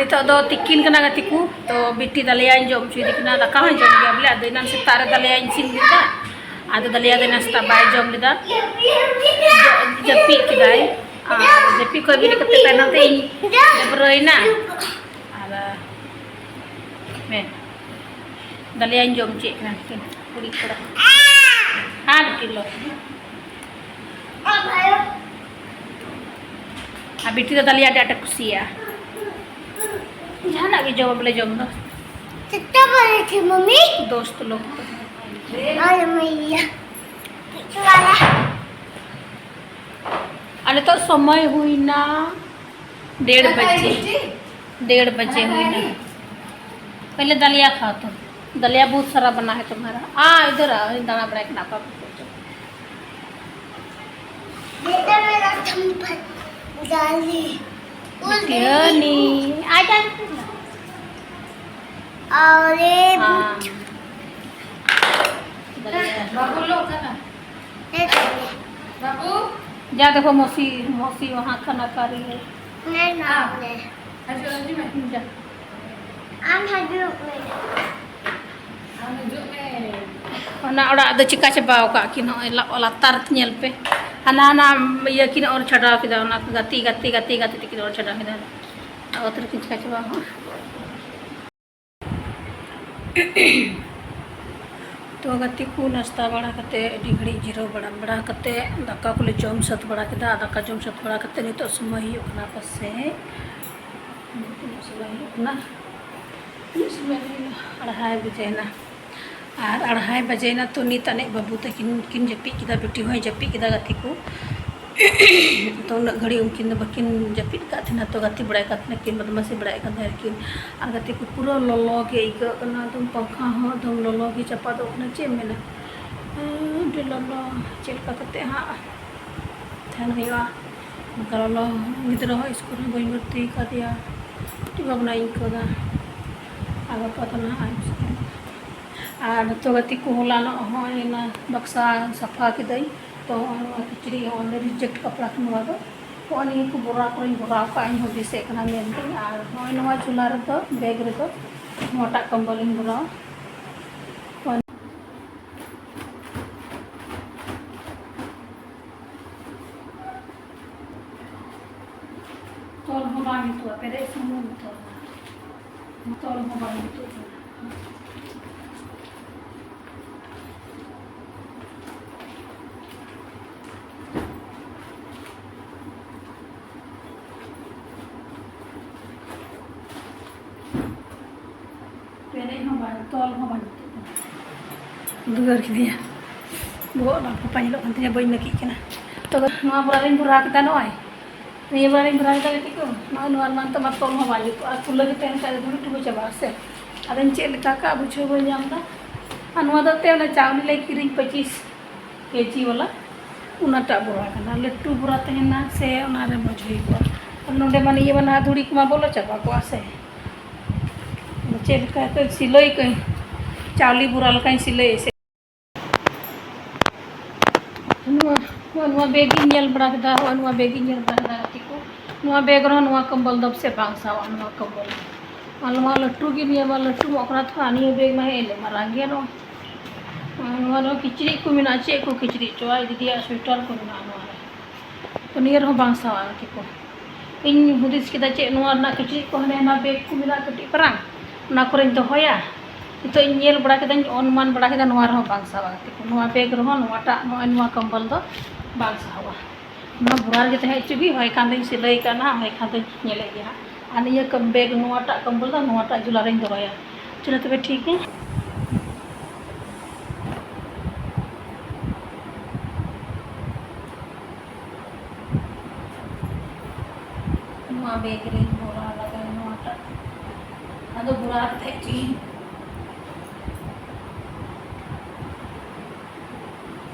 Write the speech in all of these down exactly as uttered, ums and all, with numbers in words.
ᱱᱤᱛᱚᱜ ᱫᱚ ᱛᱤᱠᱤᱱ ᱠᱟᱱᱟ ᱜᱟᱛᱮ ᱠᱚ, ᱛᱚ ᱵᱤᱴᱤ ᱫᱟᱞᱮᱭᱟᱧ ᱡᱚᱢ ᱦᱚᱪᱚᱭᱮᱫᱮ ᱠᱟᱱᱟ, ᱫᱟᱠᱟ ᱦᱚᱸᱭ ᱡᱚᱢ ᱜᱮᱭᱟ ᱵᱚᱞᱮ᱾ ᱟᱫᱚ ᱮᱱᱟᱱ ᱥᱮᱛᱟᱜ ᱨᱮ ᱫᱟᱞᱮᱭᱟᱧ ᱤᱥᱤᱱ ᱞᱮᱫᱟ, ᱟᱫᱚ ᱫᱟᱞᱮᱭᱟ ᱫᱚ ᱮᱱᱟᱱ ᱥᱮᱛᱟᱜ ᱵᱟᱭ ᱡᱚᱢ ᱞᱮᱫᱟ, ᱡᱟᱹᱯᱤᱫ ᱠᱮᱫᱟᱭ᱾ ᱟᱨ ᱡᱟᱹᱯᱤᱫ ᱠᱷᱚᱱ ᱵᱮᱨᱮᱫ ᱠᱟᱛᱮ ᱛᱟᱭᱱᱚᱢ ᱛᱮ ᱤᱧ ᱰᱟᱹᱵᱽᱨᱟᱹᱭᱮᱱᱟ᱾ ᱟᱨ ᱢᱮ, ᱫᱟᱞᱮᱭᱟᱧ ᱡᱚᱢ ᱦᱚᱪᱚᱭᱮᱫ ᱠᱟᱱᱟ ᱠᱤᱱ ᱠᱩᱲᱤ ᱠᱚᱲᱟ᱾ ᱦᱮᱸ ᱵᱤᱴᱤ ᱞᱚ᱾ ᱟᱨ ᱵᱤᱴᱤ ᱫᱚ ᱫᱟᱞᱮᱭᱟ ᱟᱹᱰᱤ ᱟᱸᱴᱮ ᱠᱩᱥᱤᱭᱟᱜᱼᱟ᱾ ᱡᱟᱦᱟᱱᱟᱜ ᱜᱮ ᱡᱚᱢ ᱵᱚᱞᱮ ᱡᱚᱢ ᱫᱚ᱾ कितना बड़े थे मम्मी? दोस्त लोग। और मैं ये कितना वाला? ᱟᱨ ᱱᱤᱛᱚᱜ ᱥᱚᱢᱚᱭ ᱦᱩᱭᱱᱟ ᱰᱮᱲ ᱵᱟᱡᱮ᱾ डेढ़ बजे हुई ना। पहले दलिया खाओ तुम। दलिया बहुत सारा बना है तुम्हारा। आ, इधर आओ, दाना बड़ा एक नापा। बेटा, मेरा थप्पड़ डाली। उल्टी। आ जा। अरे, हाँ। दलिया। बाबू लोग है ना? नहीं खाने। बाबू। जा देखो, मौसी, मौसी वहाँ खाना खा रही है। नहीं खाने। जा। ᱟᱢ ᱦᱤᱡᱩᱜ ᱢᱮ᱾ ᱟᱢ ᱦᱤᱡᱩᱜ ᱢᱮ᱾ ᱚᱱᱟ ᱚᱲᱟᱜ ᱫᱚ ᱪᱤᱠᱟ ᱪᱟᱵᱟᱣ ᱠᱟᱜ ᱠᱤᱱ, ᱱᱚᱜᱼᱚᱭ ᱞᱟ-, ᱞᱟᱛᱟᱨ ᱧᱮᱞ ᱯᱮ᱾ ᱦᱟᱱᱟ, ᱦᱟᱱᱟ ᱤᱭᱟᱹ ᱠᱤᱱ ᱚᱨ ᱪᱷᱟᱰᱟᱣ ᱠᱮᱫᱟ, ᱚᱱᱟ ᱜᱟᱛᱮ, ᱜᱟᱛᱮ, ᱜᱟᱛᱮ, ᱜᱟᱛᱮ ᱛᱮᱠᱤᱱ ᱚᱨ ᱪᱷᱟᱰᱟᱣ ᱠᱮᱫᱟ᱾ ᱚᱛ ᱨᱮᱠᱤᱱ ᱪᱤᱠᱟ ᱪᱟᱵᱟᱣ ᱠᱟᱜᱼᱟ᱾ ᱛᱚ ᱜᱟᱛᱮ ᱠᱚ, ᱱᱟᱥᱛᱟ ᱵᱟᱲᱟ ᱠᱟᱛᱮ ᱟᱹᱰᱤ ᱜᱷᱟᱹᱲᱤᱡ ᱡᱤᱨᱟᱹᱣ ᱵᱟᱲᱟ, ᱵᱟᱲᱟ ᱠᱟᱛᱮ ᱫᱟᱠᱟ ᱠᱚᱞᱮ ᱡᱚᱢ ᱥᱟᱹᱛ ᱵᱟᱲᱟ ᱠᱮᱫᱟ᱾ ᱫᱟᱠᱟ ᱡᱚᱢ ᱥᱟᱹᱛ ᱵᱟᱲᱟ ᱠᱟᱛᱮ ᱱᱤᱛᱚᱜ ᱥᱚᱢᱚᱭ ᱦᱩᱭᱩᱜ ᱠᱟᱱᱟ ᱯᱟᱥᱮᱡ, ᱛᱤᱱᱟᱹᱜ ᱥᱚᱢᱚᱭ ᱦᱩᱭᱩᱜ ᱠᱟᱱᱟ? ᱛᱤᱱᱟᱹᱜ ᱥᱚᱢᱚᱭ ᱦᱩᱭᱱᱟ? ᱟᱲᱦᱟᱭ ᱵᱟᱡᱮᱭᱮᱱᱟ᱾ ᱟᱨ ᱟᱲᱦᱟᱭ ᱵᱟᱡᱮᱭᱮᱱᱟ, ᱛᱚ ᱱᱤᱛ ᱟᱹᱱᱤᱡ ᱵᱟᱹᱵᱩ ᱛᱟᱹᱠᱤᱱ ᱠᱤᱱ ᱡᱟᱹᱯᱤᱫ ᱠᱮᱫᱟ, ᱵᱤᱴᱤ ᱦᱚᱸᱭ ᱡᱟᱹᱯᱤᱫ ᱠᱮᱫᱟ ᱜᱟᱛᱮ ᱠᱚ᱾ ᱛᱚ ᱩᱱᱟᱹᱜ ᱜᱷᱟᱹᱲᱤᱡ ᱩᱱᱠᱤᱱ ᱫᱚ ᱵᱟᱹᱠᱤᱱ ᱡᱟᱹᱯᱤᱫ ᱠᱟᱜ ᱛᱟᱦᱮᱱᱟ, ᱛᱚ ᱜᱟᱛᱮ ᱵᱟᱲᱟᱭ ᱠᱟᱱ ᱛᱟᱦᱮᱱᱟ ᱠᱤᱱ, ᱵᱚᱫᱢᱟᱥᱤ ᱵᱟᱲᱟᱭᱮᱫ ᱠᱟᱱ ᱛᱟᱦᱮᱱᱟ ᱠᱤᱱ᱾ ᱟᱨ ᱜᱟᱛᱮ ᱠᱚ, ᱯᱩᱨᱟᱹ ᱞᱚᱞᱚ ᱜᱮ ᱟᱹᱭᱠᱟᱹᱜ ᱠᱟᱱᱟ, ᱮᱠᱫᱚᱢ ᱯᱟᱝᱠᱷᱟ ᱦᱚᱸ ᱮᱠᱫᱚᱢ ᱞᱚᱞᱚ ᱜᱮ ᱪᱟᱯᱟᱫᱚᱜ ᱠᱟᱱᱟ, ᱪᱮᱫ ᱮᱢ ᱢᱮᱱᱟ? ᱦᱮᱸ, ᱟᱹᱰᱤ ᱞᱚᱞᱚ, ᱪᱮᱫ ᱞᱮᱠᱟ ᱠᱟᱛᱮ ᱦᱟᱸᱜ ᱛᱟᱦᱮᱱ ᱦᱩᱭᱩᱜᱼᱟ᱾ ᱚᱱᱠᱟ ᱞᱚᱞᱚ, ᱜᱤᱫᱽᱨᱟᱹ ᱦᱚᱸ ᱥᱠᱩᱞ ᱨᱮ ᱵᱟᱹᱧ ᱵᱷᱚᱨᱛᱤ ᱟᱠᱟᱫᱮᱭᱟ, ᱟᱹᱰᱤ ᱵᱷᱟᱵᱽᱱᱟᱧ ᱟᱹᱭᱠᱟᱹᱣᱫᱟ᱾ ᱟᱨ ᱜᱟᱯᱟ ᱫᱚ ᱱᱟᱦᱟᱜ ᱟᱭᱩᱵ ᱥᱮᱫ᱾ ᱟᱨ ᱱᱤᱛᱚᱜ ᱜᱟᱛᱮ ᱠᱚ, ᱦᱚᱞᱟᱱᱚᱜ ᱦᱚᱸ ᱚᱱᱟ ᱵᱟᱠᱥᱟ ᱥᱟᱯᱷᱟ ᱠᱤᱫᱟᱹᱧ, ᱛᱚ ᱱᱚᱣᱟ ᱠᱤᱪᱨᱤᱡ ᱦᱚᱸ ᱚᱸᱰᱮ reject ᱠᱟᱯᱲᱟ ᱠᱚ ᱱᱚᱣᱟ ᱫᱚ᱾ ᱱᱚᱜᱼᱚᱭ ᱱᱤᱭᱟᱹ ᱠᱚ ᱵᱚᱨᱟ ᱠᱚᱨᱮᱧ ᱵᱷᱚᱨᱟᱣ ᱠᱟᱜᱼᱟ, ᱤᱧ ᱦᱩᱫᱤᱥᱮᱫ ᱠᱟᱱᱟ ᱢᱮᱱᱛᱮ᱾ ᱟᱨ ᱱᱚᱜᱼᱚᱭ ᱱᱚᱣᱟ ᱡᱷᱩᱞᱟ ᱨᱮᱫᱚ, ᱵᱮᱜᱽ ᱨᱮᱫᱚ ᱱᱚᱣᱟᱴᱟᱜ ᱠᱚᱢᱵᱚᱞᱤᱧ ᱵᱷᱚᱨᱟᱣᱟ᱾ ᱛᱚᱞ ᱦᱚᱸ ᱵᱟᱝ ᱡᱩᱛᱩᱜᱼᱟ, ᱯᱮᱨᱮᱡ ᱥᱩᱢᱩᱝ ᱛᱚᱞ, ᱛᱚᱞ ᱦᱚᱸ ᱵᱟᱝ ᱡᱩᱛᱩᱜ ᱠᱟᱱᱟ᱾ ᱯᱮᱨᱮᱡ ᱦᱚᱸ ᱵᱟᱝ, ᱛᱚᱞ ᱦᱚᱸ ᱵᱟᱝ ᱡᱩᱛᱩᱜ ᱠᱟᱱᱟ᱾ ᱫᱩᱞᱟᱹᱲ ᱠᱮᱫᱮᱭᱟ᱾ ᱵᱚᱦᱚᱜ ᱵᱟᱝ ᱯᱷᱟᱯᱟ ᱧᱮᱞᱚᱜ ᱠᱟᱱ ᱛᱤᱧᱟ, ᱵᱟᱹᱧ ᱱᱟᱹᱠᱤᱡ ᱠᱟᱱᱟ᱾ ᱛᱚᱵᱮ ᱱᱚᱣᱟ ᱵᱚᱨᱟ ᱨᱤᱧ ᱵᱷᱚᱨᱟᱣ ᱠᱮᱫᱟ, ᱱᱚᱜᱼᱚᱭ ᱱᱤᱭᱟᱹ ᱵᱚᱨᱟ ᱨᱤᱧ ᱵᱷᱚᱨᱟᱣ ᱠᱮᱫᱟ ᱜᱟᱛᱮ ᱠᱚ᱾ ᱱᱚᱜᱼᱚᱭ ᱱᱚᱣᱟ ᱨᱮᱢᱟ ᱱᱤᱛᱚᱜ ᱢᱟ ᱛᱚᱞ ᱦᱚᱸ ᱵᱟᱝ ᱡᱩᱛᱩᱜᱼᱟ, ᱠᱷᱩᱞᱟᱹ ᱜᱮ ᱛᱟᱦᱮᱱ ᱠᱷᱟᱡ ᱫᱚ ᱫᱷᱩᱲᱤ ᱴᱩᱠᱩ ᱪᱟᱵᱟᱜᱼᱟ ᱥᱮ᱾ ᱟᱫᱚᱧ ᱪᱮᱫ ᱞᱮᱠᱟ ᱠᱟᱜ ᱵᱩᱡᱷᱟᱹᱣ ᱵᱟᱹᱧ ᱧᱟᱢ ᱮᱫᱟ᱾ ᱟᱨ ᱱᱚᱣᱟ ᱫᱚ ᱮᱱᱛᱮᱫ ᱚᱱᱟ ᱪᱟᱣᱞᱮ ᱞᱮ ᱠᱤᱨᱤᱧ ᱯᱚᱸᱪᱤᱥ ᱠᱮᱡᱤ ᱵᱟᱞᱟ, ᱚᱱᱟᱴᱟᱜ ᱵᱚᱨᱟ ᱠᱟᱱᱟ᱾ ᱞᱟᱹᱴᱩ ᱵᱚᱨᱟ ᱛᱟᱦᱮᱱᱟ ᱥᱮ ᱚᱱᱟᱨᱮ ᱢᱚᱡᱽ ᱦᱩᱭ ᱠᱚᱜᱼᱟ᱾ ᱟᱨ ᱱᱚᱰᱮ ᱢᱟ ᱱᱤᱭᱟᱹ ᱢᱟ ᱱᱟᱦᱟᱜ ᱫᱷᱩᱲᱤ ᱠᱚᱢᱟ ᱵᱚᱞᱚ ᱪᱟᱵᱟ ᱠᱚᱜᱼᱟ ᱥᱮ᱾ ᱪᱮᱫ ᱞᱮᱠᱟ ᱠᱚ ᱥᱤᱞᱟᱹᱭ ᱠᱟᱹᱧ, ᱪᱟᱣᱞᱮ ᱵᱚᱨᱟ ᱞᱮᱠᱟᱧ ᱥᱤᱞᱟᱹᱭ ᱮᱥᱮᱫ᱾ ᱱᱚᱣᱟ, ᱱᱚᱣᱟ, ᱱᱚᱣᱟ ᱵᱮᱜᱽ ᱤᱧ ᱧᱮᱞ ᱵᱟᱲᱟ ᱠᱮᱫᱟ, ᱱᱚᱜᱼᱚᱭ ᱱᱚᱣᱟ ᱵᱮᱜᱽ ᱤᱧ ᱧᱮᱞ ᱵᱟᱲᱟ ᱠᱮᱫᱟ ᱜᱟᱛᱮ ᱠᱚ᱾ ᱱᱚᱣᱟ ᱵᱮᱜᱽ ᱨᱮᱦᱚᱸ ᱱᱚᱣᱟ ᱠᱚᱢᱵᱚᱞ ᱫᱚ ᱯᱟᱥᱮᱡ ᱵᱟᱝ ᱥᱟᱦᱟᱣᱟ, ᱱᱚᱣᱟ ᱠᱚᱢᱵᱚᱞ᱾ ᱟᱨ ᱱᱚᱣᱟ ᱞᱟᱹᱴᱩ ᱜᱮ, ᱱᱤᱭᱟᱹ ᱢᱟ ᱞᱟᱹᱴᱩ ᱧᱚᱜ ᱠᱟᱱᱟ ᱛᱚ, ᱟᱨ ᱱᱤᱭᱟᱹ ᱵᱮᱜᱽ ᱢᱟ ᱦᱮᱡ ᱞᱮ ᱢᱟᱨᱟᱝ ᱜᱮᱭᱟ ᱱᱚᱣᱟ᱾ ᱟᱨ ᱱᱚᱣᱟ ᱨᱮᱦᱚᱸ ᱠᱤᱪᱨᱤᱡ ᱠᱚ ᱢᱮᱱᱟᱜᱼᱟ, ᱪᱮᱫ ᱠᱚ ᱠᱤᱪᱨᱤᱡ ᱪᱚ, ᱟᱡ ᱫᱤᱫᱤᱭᱟᱜ ᱥᱩᱭᱮᱴᱟᱨ ᱠᱚ ᱢᱮᱱᱟᱜᱼᱟ ᱱᱚᱣᱟ ᱨᱮ᱾ ᱛᱚ ᱱᱤᱭᱟᱹ ᱨᱮᱦᱚᱸ ᱵᱟᱝ ᱥᱟᱦᱟᱣᱟ ᱜᱟᱛᱮ ᱠᱚ᱾ ᱤᱧ ᱦᱩᱫᱤᱥ ᱠᱮᱫᱟ ᱪᱮᱫ ᱱᱚᱣᱟ ᱨᱮᱱᱟᱜ ᱠᱤᱪᱨᱤᱡ ᱠᱚ ᱦᱟᱱᱮ ᱦᱟᱱᱟ ᱵᱮᱜᱽ ᱠᱚ ᱢᱮᱱᱟᱜᱼᱟ ᱠᱟᱹᱴᱤᱡ ᱯᱟᱨᱟᱝ, ᱚᱱᱟ ᱠᱚᱨᱮᱧ ᱫᱚᱦᱚᱭᱟ᱾ ᱱᱤᱛᱚᱜ ᱤᱧ ᱧᱮᱞ ᱵᱟᱲᱟ ᱠᱮᱫᱟᱧ, ᱚᱱᱩᱢᱟᱱ ᱵᱟᱲᱟ ᱠᱮᱫᱟ, ᱱᱚᱣᱟ ᱨᱮᱦᱚᱸ ᱵᱟᱝ ᱥᱟᱦᱟᱣᱟ ᱜᱟᱛᱮ ᱠᱚ᱾ ᱱᱚᱣᱟ ᱵᱮᱜᱽ ᱨᱮᱦᱚᱸ ᱱᱚᱣᱟᱴᱟᱜ, ᱱᱚᱜᱼᱚᱭ ᱱᱚᱣᱟ ᱠᱚᱢᱵᱚᱞ ᱫᱚ ᱵᱟᱝ ᱥᱟᱦᱟᱣᱟ᱾ ᱱᱚᱣᱟ ᱵᱚᱨᱟ ᱨᱮᱜᱮ ᱛᱟᱦᱮᱸ ᱦᱚᱪᱚ ᱜᱮ, ᱦᱚᱭ ᱠᱷᱟᱱ ᱫᱚᱧ ᱥᱤᱞᱟᱹᱭ ᱠᱟᱜᱼᱟ ᱱᱟᱦᱟᱜ, ᱦᱚᱭ ᱠᱷᱟᱱ ᱫᱚᱧ ᱧᱮᱞᱮᱫ ᱜᱮᱭᱟ ᱦᱟᱸᱜ᱾ ᱟᱨ ᱱᱤᱭᱟᱹ ᱠᱚ ᱵᱮᱜᱽ, ᱱᱚᱣᱟᱴᱟᱜ ᱠᱚᱢᱵᱚᱞ ᱫᱚ ᱱᱚᱣᱟᱴᱟᱜ ᱡᱷᱩᱞᱟ ᱨᱮᱧ ᱫᱚᱦᱚᱭᱟ᱾ ᱪᱚᱞᱚ ᱛᱚᱵᱮ ᱴᱷᱤᱠ ᱜᱮᱭᱟ᱾ ᱱᱚᱣᱟ ᱵᱮᱜᱽ ᱨᱤᱧ ᱵᱷᱚᱨᱟᱣ ᱞᱟᱜᱟᱭᱟ ᱱᱚᱣᱟᱴᱟᱜ᱾ ᱟᱫᱚ ᱵᱷᱚᱨᱟᱣ ᱠᱟᱛᱮ ᱪᱮᱫ ᱤᱧ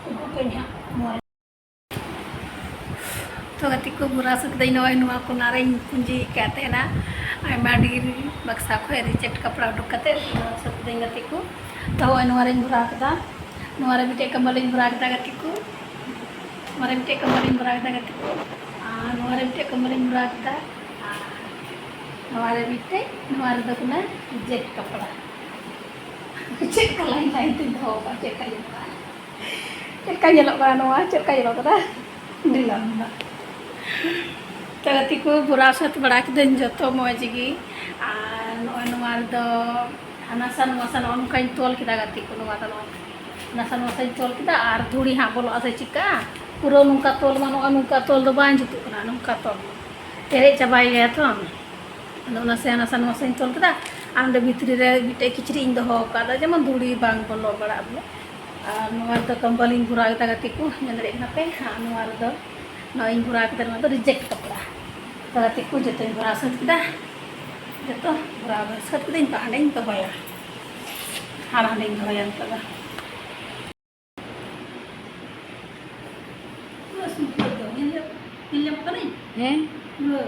ᱩᱰᱩᱠᱟᱹᱧ ᱦᱟᱸᱜ ᱱᱚᱣᱟ᱾ ᱛᱚ ᱜᱟᱛᱮ ᱠᱚ, ᱵᱷᱚᱨᱟᱣ ᱥᱟᱹᱛ ᱠᱟᱹᱫᱟᱹᱧ᱾ ᱱᱚᱜᱼᱚᱭ ᱱᱚᱣᱟ ᱠᱚᱨᱱᱟᱨ ᱨᱤᱧ ᱯᱩᱸᱡᱤ ᱟᱠᱟᱫ ᱛᱟᱦᱮᱱᱟ, ᱟᱭᱢᱟ ᱰᱷᱮᱨ ᱵᱟᱠᱥᱟ ᱠᱷᱚᱱ ᱨᱤᱪᱮᱴ ᱠᱟᱯᱲᱟ ᱩᱰᱩᱠ ᱠᱟᱛᱮ ᱵᱷᱚᱨᱟᱣ ᱥᱟᱹᱛ ᱠᱟᱹᱫᱟᱹᱧ ᱜᱟᱛᱮ ᱠᱚ᱾ ᱛᱚ ᱱᱚᱜᱼᱚᱭ ᱱᱚᱣᱟ ᱨᱤᱧ ᱵᱷᱚᱨᱟᱣ ᱠᱮᱫᱟ, ᱱᱚᱣᱟ ᱨᱮ ᱢᱤᱫᱴᱮᱡ ᱠᱟᱢᱵᱟᱞᱤᱧ ᱵᱷᱚᱨᱟᱣ ᱠᱮᱫᱟ ᱜᱟᱛᱮ ᱠᱚ, ᱱᱚᱣᱟ ᱨᱮ ᱢᱤᱫᱴᱮᱡ ᱠᱟᱢᱵᱟᱞᱤᱧ ᱵᱷᱚᱨᱟᱣ ᱠᱮᱫᱟ ᱜᱟᱛᱮ ᱠᱚ᱾ ᱟᱨ ᱟᱨ ᱱᱚᱣᱟ ᱨᱮ ᱢᱤᱫᱴᱮᱡ ᱠᱚᱢᱵᱚᱞᱤᱧ ᱵᱷᱚᱨᱟᱣ ᱠᱮᱫᱟ᱾ ᱟᱨ ᱱᱚᱣᱟ ᱨᱮ ᱢᱤᱫᱴᱮᱡ, ᱱᱚᱣᱟ ᱨᱮᱫᱚ ᱠᱟᱱᱟ ᱡᱮᱴ ᱠᱟᱯᱲᱟ᱾ ᱪᱮᱫ ᱞᱮᱠᱟ line line ᱛᱮᱧ ᱫᱚᱦᱚ ᱠᱟᱜᱼᱟ, ᱪᱮᱫ ᱞᱮᱠᱟ ᱧᱮᱞᱚᱜᱼᱟ? ᱪᱮᱫ ᱞᱮᱠᱟ ᱧᱮᱞᱚᱜ ᱠᱟᱱᱟ ᱱᱚᱣᱟ? ᱪᱮᱫ ᱞᱮᱠᱟ ᱧᱮᱞᱚᱜ ᱠᱟᱱᱟ? ᱰᱷᱤᱞᱟᱹᱢ ᱫᱚ᱾ ᱛᱚ ᱜᱟᱛᱮ ᱠᱚ, ᱵᱷᱚᱨᱟᱣ ᱥᱟᱹᱛ ᱵᱟᱲᱟ ᱠᱤᱫᱟᱹᱧ ᱡᱚᱛᱚ ᱢᱚᱡᱽ ᱜᱮ᱾ ᱟᱨ ᱱᱚᱜᱼᱚᱭ ᱱᱚᱣᱟ ᱨᱮᱫᱚ ᱦᱟᱱᱟ ᱥᱟ ᱱᱚᱣᱟ ᱥᱟ ᱱᱚᱜᱼᱚ ᱱᱚᱝᱠᱟᱧ ᱛᱚᱞ ᱠᱮᱫᱟ ᱜᱟᱛᱮ ᱠᱚ, ᱱᱚᱣᱟ ᱫᱚ ᱱᱚᱜᱼᱚ ᱱᱟᱥᱟ ᱱᱟᱥᱟᱧ ᱛᱚᱞ ᱠᱮᱫᱟ᱾ ᱟᱨ ᱫᱷᱩᱲᱤ ᱦᱟᱸᱜ ᱵᱚᱞᱚᱜᱼᱟ ᱥᱮ ᱪᱤᱠᱟᱹᱜᱼᱟ? ᱯᱩᱨᱟᱹ ᱱᱚᱝᱠᱟ ᱛᱚᱞ ᱢᱟ, ᱱᱚᱜᱼᱚᱭ ᱱᱚᱝᱠᱟ ᱛᱚᱞ ᱫᱚ ᱵᱟᱝ ᱡᱩᱛᱩᱜ ᱠᱟᱱᱟ, ᱱᱚᱝᱠᱟ ᱛᱚᱞ ᱯᱮᱨᱮᱡ ᱪᱟᱵᱟᱭ ᱜᱮᱭᱟ ᱛᱚ᱾ ᱟᱫᱚ ᱚᱱᱟ ᱥᱮᱭᱟ ᱱᱟᱥᱟ ᱱᱟᱥᱟᱧ ᱛᱚᱞ ᱠᱮᱫᱟ᱾ ᱟᱨ ᱚᱸᱰᱮ ᱵᱷᱤᱛᱨᱤ ᱨᱮ ᱢᱤᱫᱴᱮᱡ ᱠᱤᱪᱨᱤᱡ ᱤᱧ ᱫᱚᱦᱚ ᱟᱠᱟᱫᱟ, ᱡᱮᱢᱚᱱ ᱫᱷᱩᱲᱤ ᱵᱟᱝ ᱵᱚᱞᱚ ᱵᱟᱲᱟᱜ ᱵᱚᱞᱮ᱾ ᱟᱨ ᱱᱚᱣᱟ ᱨᱮᱫᱚ ᱠᱚᱢᱵᱚᱞᱤᱧ ᱵᱷᱚᱨᱟᱣ ᱠᱮᱫᱟ ᱜᱟᱛᱮ ᱠᱚ, ᱧᱮᱞ ᱫᱟᱲᱮᱭᱟᱜ ᱠᱟᱱᱟ ᱯᱮ᱾ ᱟᱨ ᱱᱚᱣᱟ ᱨᱮᱫᱚ ᱱᱚᱜᱼᱚᱭ ᱤᱧ ᱵᱷᱚᱨᱟᱣ ᱠᱮᱫᱟ, ᱱᱚᱣᱟ ᱫᱚ ᱨᱤᱡᱮᱠᱴ ᱠᱟᱯᱲᱟ᱾ ᱛᱚ ᱜᱟᱛᱮ ᱠᱚ, ᱡᱚᱛᱚᱧ ᱵᱷᱚᱨᱟᱣ ᱥᱟᱹᱛ ᱠᱮᱫᱟ, ᱡᱚᱛᱚ ᱵᱷᱚᱨᱟᱣ ᱥᱟᱹᱛ ᱠᱮᱫᱟᱹᱧ᱾ ᱛᱚ ᱦᱟᱸᱰᱮᱧ ᱫᱚᱦᱚᱭᱟ, ᱟᱨ ᱦᱟᱸᱰᱮᱧ ᱫᱚᱦᱚᱭᱟ ᱱᱤᱛᱚᱜ ᱫᱚ᱾ ᱯᱩᱨᱟᱹ ᱥᱩᱯᱟᱹᱨ ᱫᱚ ᱧᱮᱞ ᱧᱟᱢ-, ᱧᱮᱞ ᱧᱟᱢᱚᱜ ᱠᱟᱹᱱᱟᱹᱧ? ᱦᱮᱸ᱾ ᱯᱩᱨᱟᱹ᱾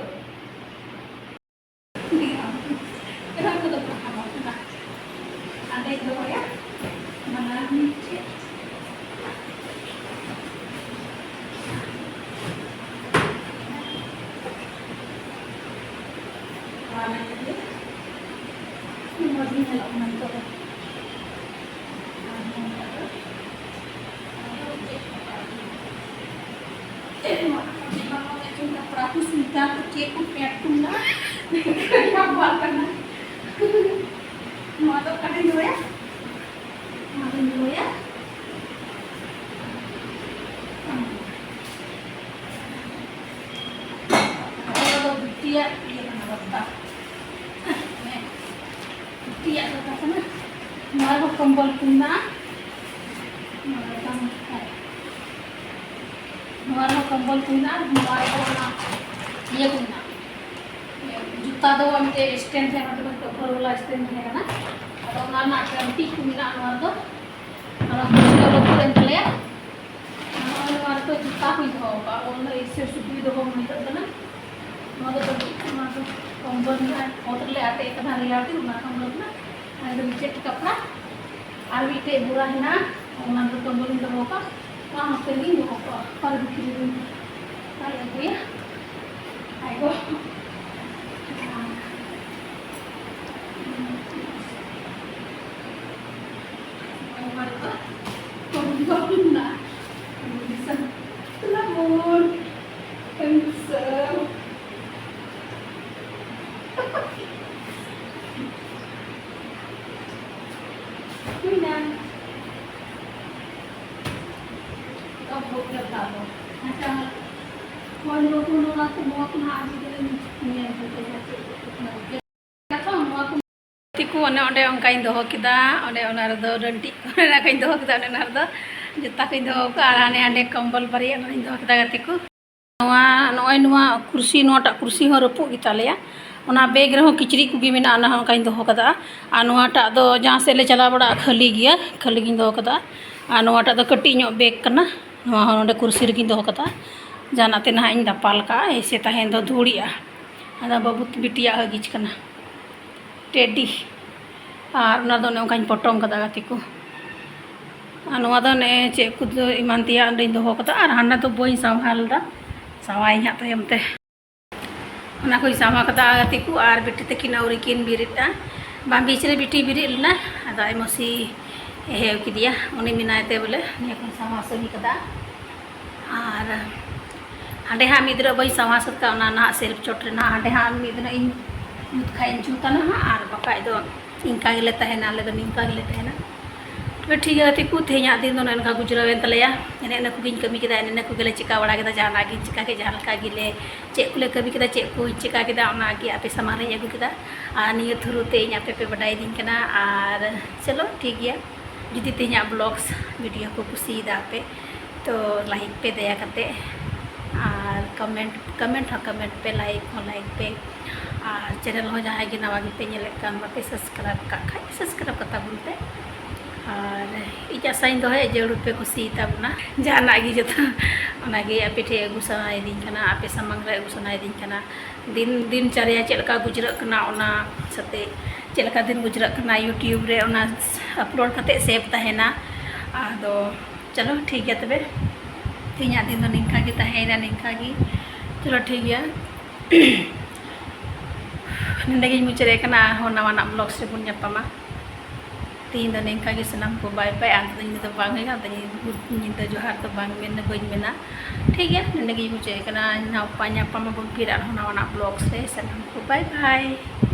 ᱮᱨᱟ ᱠᱚᱫᱚ ᱯᱟᱲᱦᱟᱣ ᱠᱟᱱᱟ᱾ ᱟᱞᱮ ᱫᱚ ᱵᱟᱱᱟᱨ ᱢᱤᱫ ᱴᱷᱮᱡ᱾ ᱟᱨ ᱢᱚᱡᱽ ᱜᱮ ᱧᱮᱞᱚᱜ ᱠᱟᱱᱟ ᱱᱤᱛᱚᱜ ᱫᱚ᱾ ᱠᱚᱲᱟ ᱠᱚ ᱥᱩᱭᱴᱟᱨ ᱠᱚ ᱪᱮᱫ ᱠᱚ ᱯᱮᱱᱴ ᱠᱚ ᱢᱮᱱᱟᱜᱼᱟ, ᱠᱟᱹᱴᱤᱡ ᱟᱵᱚᱣᱟᱜ ᱠᱟᱱᱟ᱾ ᱱᱚᱣᱟ ᱫᱚ ᱚᱠᱟᱴᱟᱜ ᱤᱧ ᱫᱚᱦᱚᱭᱟ? ᱱᱚᱣᱟ ᱫᱚᱧ ᱫᱚᱦᱚᱭᱟ᱾ ᱱᱚᱣᱟ ᱫᱚ ᱫᱷᱩᱛᱤᱭᱟᱜ ᱤᱭᱟᱹ ᱠᱟᱱᱟ, ᱵᱚᱥᱛᱟ᱾ ᱦᱮᱸ᱾ ᱫᱷᱩᱛᱤᱭᱟᱜ ᱫᱚ ᱠᱟᱱᱟ᱾ ᱱᱚᱣᱟ ᱨᱮᱦᱚᱸ ᱠᱚᱢᱵᱚᱞ ᱠᱚ ᱢᱮᱱᱟᱜᱼᱟ᱾ ᱱᱚᱣᱟ ᱨᱮᱦᱚᱸ ᱠᱚᱢᱵᱚᱞ ᱠᱚ ᱢᱮᱱᱟᱜᱼᱟ᱾ ᱱᱚᱣᱟ ᱨᱮᱫᱚ ᱚᱱᱟ ᱤᱭᱟᱹ ᱠᱚ ᱢᱮᱱᱟᱜᱼᱟ᱾ ᱡᱩᱛᱟ ᱫᱚ ᱢᱤᱫᱴᱮᱡ stand ᱛᱟᱦᱮᱸ ᱠᱟᱱ ᱛᱟᱵᱚᱱᱟ, ᱪᱚᱯᱯᱚᱞ ᱵᱟᱞᱟ stand ᱛᱟᱦᱮᱸ ᱠᱟᱱᱟ᱾ ᱟᱫᱚ ᱚᱱᱟ ᱨᱮᱱᱟᱜ ᱜᱟᱱᱴᱤ ᱠᱚ ᱢᱮᱱᱟᱜᱼᱟ ᱱᱚᱣᱟ ᱨᱮᱫᱚ᱾ ᱚᱱᱟ ᱠᱩᱥᱤ ᱠᱟᱞᱟᱨ ᱠᱚ ᱮᱢ ᱛᱟᱞᱮᱭᱟ᱾ ᱱᱚᱜᱼᱚᱭ ᱱᱚᱣᱟ ᱨᱮᱫᱚ ᱡᱩᱛᱟ ᱠᱚᱧ ᱫᱚᱦᱚ ᱟᱠᱟᱫᱼᱟ, ᱚᱱᱟ ᱤᱥᱟᱹ ᱥᱩᱫᱷᱩᱭ ᱫᱚᱦᱚ ᱦᱩᱭ ᱠᱟᱜ ᱠᱟᱱᱟ᱾ ᱱᱚᱣᱟ ᱫᱚ ᱵᱟᱹᱲᱛᱤ, ᱱᱚᱣᱟ ᱫᱚ ᱠᱚᱢᱵᱚᱞ ᱨᱮᱱᱟᱜ ᱚᱛ ᱨᱮᱞᱮ ᱟᱴᱮᱫ ᱠᱟᱫᱟ ᱨᱮᱭᱟᱲ ᱫᱤᱱ, ᱚᱱᱟ ᱠᱚᱢᱵᱚᱞ ᱨᱮᱱᱟᱜ᱾ ᱟᱨ ᱫᱚ ᱪᱮᱫ ᱠᱟᱯᱲᱟ ᱟᱨ ᱢᱤᱫᱴᱮᱡ ᱵᱳᱨᱟ ᱦᱮᱱᱟᱜᱼᱟ, ᱚᱱᱟ ᱫᱚ ᱠᱚᱢᱵᱚᱞ ᱤᱧ ᱫᱚᱦᱚ ᱠᱟᱜᱼᱟ᱾ ᱚᱱᱟ ᱦᱚᱸ ᱛᱮᱜᱮᱧ ᱫᱚᱦᱚ ᱠᱟᱜᱼᱟ, ᱚᱠᱟ ᱨᱮ ᱵᱷᱤᱛᱨᱤ ᱨᱤᱧ ᱟᱨ ᱟᱹᱜᱩᱭᱟ᱾ ᱦᱩᱭᱱᱟ᱾ ᱮᱛᱚᱦᱚᱵ ᱜᱚᱫ ᱠᱮᱫᱟ ᱠᱚ᱾ ᱟᱪᱪᱷᱟ, ᱦᱳᱭ, ᱱᱩᱠᱩ ᱱᱚᱣᱟ ᱠᱚ, ᱱᱚᱣᱟ ᱠᱚ ᱱᱟᱦᱟᱜ ᱟᱹᱜᱩ ᱠᱟᱛᱮ ᱧᱮᱞ ᱦᱚᱪᱚ ᱯᱮ ᱱᱟᱦᱟᱜ ᱪᱮᱫ ᱪᱮᱫ ᱠᱚ ᱠᱟᱱᱟ᱾ ᱜᱟᱛᱮ ᱠᱚ, ᱚᱱᱮ ᱚᱸᱰᱮ ᱚᱱᱠᱟᱧ ᱫᱚᱦᱚ ᱠᱮᱫᱟ, ᱚᱸᱰᱮ ᱚᱱᱟ ᱨᱮᱫᱚ ᱰᱟᱹᱱᱴᱤᱡ ᱠᱚ ᱚᱱᱟ ᱠᱚᱧ ᱫᱚᱦᱚ ᱠᱮᱫᱟ, ᱚᱸᱰᱮ ᱚᱱᱟ ᱨᱮᱫᱚ ᱡᱩᱛᱟ ᱠᱚᱧ ᱫᱚᱦᱚ ᱠᱟᱜᱼᱟ, ᱟᱨ ᱦᱟᱱᱮ ᱦᱟᱸᱰᱮ ᱠᱚᱢᱵᱚᱞ ᱵᱟᱨᱭᱟ ᱚᱱᱟᱧ ᱫᱚᱦᱚ ᱠᱮᱫᱟ ᱜᱟᱛᱮ ᱠᱚ᱾ ᱱᱚᱣᱟ, ᱱᱚᱜᱼᱚᱭ ᱱᱚᱣᱟ ᱠᱩᱨᱥᱤ, ᱱᱚᱣᱟᱴᱟᱜ ᱠᱩᱨᱥᱤ ᱦᱚᱸ ᱨᱟᱹᱯᱩᱫ ᱜᱮᱛᱟᱞᱮᱭᱟ᱾ ᱚᱱᱟ ᱵᱮᱜᱽ ᱨᱮᱦᱚᱸ ᱠᱤᱪᱨᱤᱡ ᱠᱚᱜᱮ ᱢᱮᱱᱟᱜᱼᱟ, ᱚᱱᱟ ᱦᱚᱸ ᱚᱱᱠᱟᱧ ᱫᱚᱦᱚ ᱠᱟᱫᱟ᱾ ᱟᱨ ᱱᱚᱣᱟᱴᱟᱜ ᱫᱚ ᱡᱟᱦᱟᱸ ᱥᱮᱫ ᱞᱮ ᱪᱟᱞᱟᱣ ᱵᱟᱲᱟᱜᱼᱟ, ᱠᱷᱟᱹᱞᱤ ᱜᱮᱭᱟ, ᱠᱷᱟᱹᱞᱤ ᱜᱤᱧ ᱫᱚᱦᱚ ᱠᱟᱫᱟ᱾ ᱟᱨ ᱱᱚᱣᱟᱴᱟᱜ ᱫᱚ ᱠᱟᱹᱴᱤᱡ ᱧᱚᱜ ᱵᱮᱜᱽ ᱠᱟᱱᱟ, ᱱᱚᱣᱟ ᱦᱚᱸ ᱱᱚᱰᱮ ᱠᱩᱨᱥᱤ ᱨᱮᱜᱤᱧ ᱫᱚᱦᱚ ᱠᱟᱫᱟ᱾ ᱡᱟᱦᱟᱱᱟᱜ ᱛᱮ ᱱᱟᱦᱟᱜ ᱤᱧ ᱫᱟᱯᱟᱞ ᱠᱟᱜᱼᱟ, ᱮᱭᱥᱮ ᱛᱟᱦᱮᱱ ᱫᱚ ᱫᱷᱩᱲᱤᱜᱼᱟ᱾ ᱟᱫᱚ ᱵᱟᱹᱵᱩ ᱵᱤᱴᱤᱭᱟᱜ ᱦᱟᱹᱜᱤᱡ ᱠᱟᱱᱟ, ᱴᱮᱰᱤ᱾ ᱟᱨ ᱚᱱᱟ ᱫᱚ ᱚᱱᱮ ᱚᱱᱠᱟᱧ ᱯᱚᱴᱚᱢ ᱠᱟᱫᱟ ᱜᱟᱛᱮ ᱠᱚ᱾ ᱟᱨ ᱱᱚᱣᱟ ᱫᱚ ᱚᱱᱮ ᱪᱮᱫ ᱠᱚᱫᱚ ᱮᱢᱟᱱ ᱛᱮᱭᱟᱜ ᱚᱸᱰᱮᱧ ᱫᱚᱦᱚ ᱠᱟᱫᱟ, ᱟᱨ ᱦᱟᱱᱟ ᱫᱚ ᱵᱟᱹᱧ ᱥᱟᱢᱵᱷᱟᱞ ᱫᱟ, ᱥᱟᱶᱟᱭᱟᱹᱧ ᱦᱟᱸᱜ ᱛᱟᱭᱚᱢ ᱛᱮ᱾ ᱚᱱᱟ ᱠᱚᱧ ᱥᱟᱢᱵᱷᱟᱞ ᱠᱟᱫᱟ ᱜᱟᱛᱮ ᱠᱚ, ᱟᱨ ᱵᱤᱴᱤ ᱛᱟᱹᱠᱤᱱ ᱟᱹᱣᱨᱤ ᱠᱤᱱ ᱵᱮᱨᱮᱫᱼᱟ᱾ ᱵᱟᱝ, ᱵᱤᱪ ᱨᱮ ᱵᱤᱴᱤ ᱵᱮᱨᱮᱫ ᱞᱮᱱᱟ, ᱟᱫᱚ ᱟᱡ ᱢᱟᱹᱥᱤ ᱦᱮᱣ ᱠᱮᱫᱮᱭᱟ, ᱩᱱᱤ ᱢᱮᱱᱟᱭ ᱛᱮ ᱵᱚᱞᱮ ᱱᱤᱭᱟᱹ ᱠᱚᱧ ᱥᱟᱢᱵᱷᱟᱞ ᱥᱟᱹᱦᱤ ᱠᱟᱫᱟ᱾ ᱟᱨ ᱦᱟᱸᱰᱮ ᱦᱟᱸᱜ ᱢᱤᱫ ᱫᱷᱟᱨᱮ ᱵᱟᱹᱧ ᱥᱟᱢᱵᱷᱟᱞ ᱥᱟᱹᱛ ᱠᱟᱜᱼᱟ, ᱚᱱᱟ ᱱᱟᱦᱟᱜ ᱥᱮᱞᱯ ᱪᱚᱴ ᱨᱮ ᱱᱟᱦᱟᱜ ᱦᱟᱸᱰᱮ ᱦᱟᱸᱜ ᱢᱤᱫ ᱫᱷᱟᱨᱮ ᱤᱧ ᱡᱩᱛ ᱠᱷᱟᱡ ᱤᱧ ᱡᱩᱛᱟ ᱱᱟᱦᱟᱜ, ᱟᱨ ᱵᱟᱠᱷᱟᱡ ᱫᱚ ᱤᱱᱠᱟ ᱜᱮᱞᱮ ᱛᱟᱦᱮᱱᱟ, ᱟᱞᱮ ᱫᱚ ᱱᱤᱝᱠᱟ ᱜᱮᱞᱮ ᱛᱟᱦᱮᱱᱟ᱾ ᱛᱚᱵᱮ ᱴᱷᱤᱠ ᱜᱮᱭᱟ ᱜᱟᱛᱮ ᱠᱚ, ᱛᱮᱦᱮᱧᱟᱜ ᱫᱤᱱ ᱫᱚ ᱱᱚᱜᱼᱚ ᱱᱚᱝᱠᱟ ᱜᱩᱡᱨᱟᱹᱣᱮᱱ ᱛᱟᱞᱮᱭᱟ᱾ ᱮᱱᱮ ᱤᱱᱟᱹ ᱠᱚᱜᱮᱧ ᱠᱟᱹᱢᱤ ᱠᱮᱫᱟ, ᱮᱱᱮ ᱤᱱᱟᱹ ᱠᱚᱜᱮᱞᱮ ᱪᱤᱠᱟ ᱵᱟᱲᱟ ᱠᱮᱫᱟ, ᱡᱟᱦᱟᱱᱟᱜ ᱜᱤᱧ ᱪᱤᱠᱟ ᱠᱮᱫ, ᱡᱟᱦᱟᱸ ᱞᱮᱠᱟ ᱜᱮᱞᱮ, ᱪᱮᱫ ᱠᱚᱞᱮ ᱠᱟᱹᱢᱤ ᱠᱮᱫᱟ, ᱪᱮᱫ ᱠᱚᱧ ᱪᱤᱠᱟ ᱠᱮᱫᱟ, ᱚᱱᱟᱜᱮ ᱟᱯᱮ ᱥᱟᱢᱟᱝ ᱨᱤᱧ ᱟᱹᱜᱩ ᱠᱮᱫᱟ᱾ ᱟᱨ ᱱᱤᱭᱟᱹ ᱛᱷᱨᱩ ᱛᱮ ᱤᱧ ᱟᱯᱮ ᱯᱮ ᱵᱟᱰᱟᱭᱤᱫᱤᱧ ᱠᱟᱱᱟ᱾ ᱟᱨ ᱪᱚᱞᱚ ᱴᱷᱤᱠ ᱜᱮᱭᱟ, ᱡᱩᱫᱤ ᱛᱮᱦᱮᱧᱟᱜ vlogs video ᱠᱚ ᱠᱩᱥᱤᱭᱮᱫᱟ ᱯᱮ, ᱛᱚ like ᱯᱮ ᱫᱟᱭᱟ ᱠᱟᱛᱮ, ᱟᱨ comment, comment ᱦᱚᱸ comment ᱯᱮ, like ᱦᱚᱸ like ᱯᱮ᱾ ᱟᱨ channel ᱦᱚᱸ ᱡᱟᱦᱟᱸᱭ ᱜᱮ ᱱᱟᱣᱟ ᱜᱮᱯᱮ ᱧᱮᱞᱮᱫ ᱠᱟᱱ, ᱵᱟᱯᱮ subscribe ᱠᱟᱜ ᱠᱷᱟᱡ subscribe ᱠᱟᱛᱟ ᱵᱚᱱ ᱯᱮ᱾ ᱟᱨ ᱤᱧ ᱟᱥᱟᱧ ᱫᱚᱦᱚᱭᱟ ᱡᱟᱹᱨᱩᱲ ᱯᱮ ᱠᱩᱥᱤᱭᱟᱛᱟ ᱵᱚᱱᱟ᱾ ᱡᱟᱦᱟᱱᱟᱜ ᱜᱮ ᱡᱚᱛᱚ ᱚᱱᱟᱜᱮ ᱟᱯᱮ ᱴᱷᱮᱡ ᱟᱹᱜᱩ ᱥᱟᱱᱟᱭᱮᱫᱤᱧ ᱠᱟᱱᱟ, ᱟᱯᱮ ᱥᱟᱢᱟᱝ ᱨᱮ ᱟᱹᱜᱩ ᱥᱟᱱᱟᱭᱮᱫᱤᱧ ᱠᱟᱱᱟ᱾ ᱫᱤᱱ, ᱫᱤᱱ ᱪᱟᱨᱭᱟ ᱪᱮᱫ ᱞᱮᱠᱟ ᱜᱩᱡᱨᱟᱹᱜ ᱠᱟᱱᱟ, ᱚᱱᱟ ᱥᱟᱛᱮ ᱪᱮᱫ ᱞᱮᱠᱟ ᱫᱤᱱ ᱜᱩᱡᱨᱟᱹᱜ ᱠᱟᱱᱟ YouTube ᱨᱮ, ᱚᱱᱟ upload ᱠᱟᱛᱮ save ᱛᱟᱦᱮᱱᱟ᱾ ᱟᱫᱚ ᱪᱚᱞᱚ ᱴᱷᱤᱠ ᱜᱮᱭᱟ ᱛᱚᱵᱮ, ᱛᱮᱦᱮᱧᱟᱜ ᱫᱤᱱ ᱫᱚ ᱱᱤᱝᱠᱟ ᱜᱮ ᱛᱟᱦᱮᱸᱭᱮᱱᱟ, ᱱᱤᱝᱠᱟ ᱜᱮ᱾ ᱪᱚᱞᱚ ᱴᱷᱤᱠ ᱜᱮᱭᱟ᱾ ᱱᱚᱸᱰᱮ ᱜᱤᱧ ᱢᱩᱪᱟᱹᱫᱮᱫ ᱠᱟᱱᱟ᱾ ᱟᱨᱦᱚᱸ ᱱᱟᱣᱟᱱᱟᱜ vlogs ᱨᱮᱵᱚᱱ ᱧᱟᱯᱟᱢᱟ᱾ ᱛᱮᱦᱮᱧ ᱫᱚ ᱱᱤᱝᱠᱟ ᱜᱮ ᱥᱟᱱᱟᱢ ᱠᱚ, bye bye᱾ ᱟᱨ ᱧᱤᱫᱟᱹ ᱫᱚ ᱵᱟᱝ ᱦᱩᱭᱩᱜᱼᱟ, ᱟᱫᱚ ᱧᱤᱫᱟᱹ ᱡᱚᱦᱟᱨ ᱫᱚ ᱵᱟᱝ ᱢᱮᱱ, ᱵᱟᱹᱧ ᱢᱮᱱᱟ᱾ ᱴᱷᱤᱠ ᱜᱮᱭᱟ, ᱱᱚᱸᱰᱮ ᱜᱤᱧ ᱢᱩᱪᱟᱹᱫᱮᱫ ᱠᱟᱱᱟ᱾ ᱱᱟᱯᱟᱭ ᱧᱟᱯᱟᱢ ᱟᱵᱚᱱ ᱯᱷᱤᱨ ᱟᱨᱦᱚᱸ ᱱᱟᱣᱟᱱᱟᱜ vlogs ᱨᱮ᱾ ᱥᱟᱱᱟᱢ ᱠᱚ bye bye᱾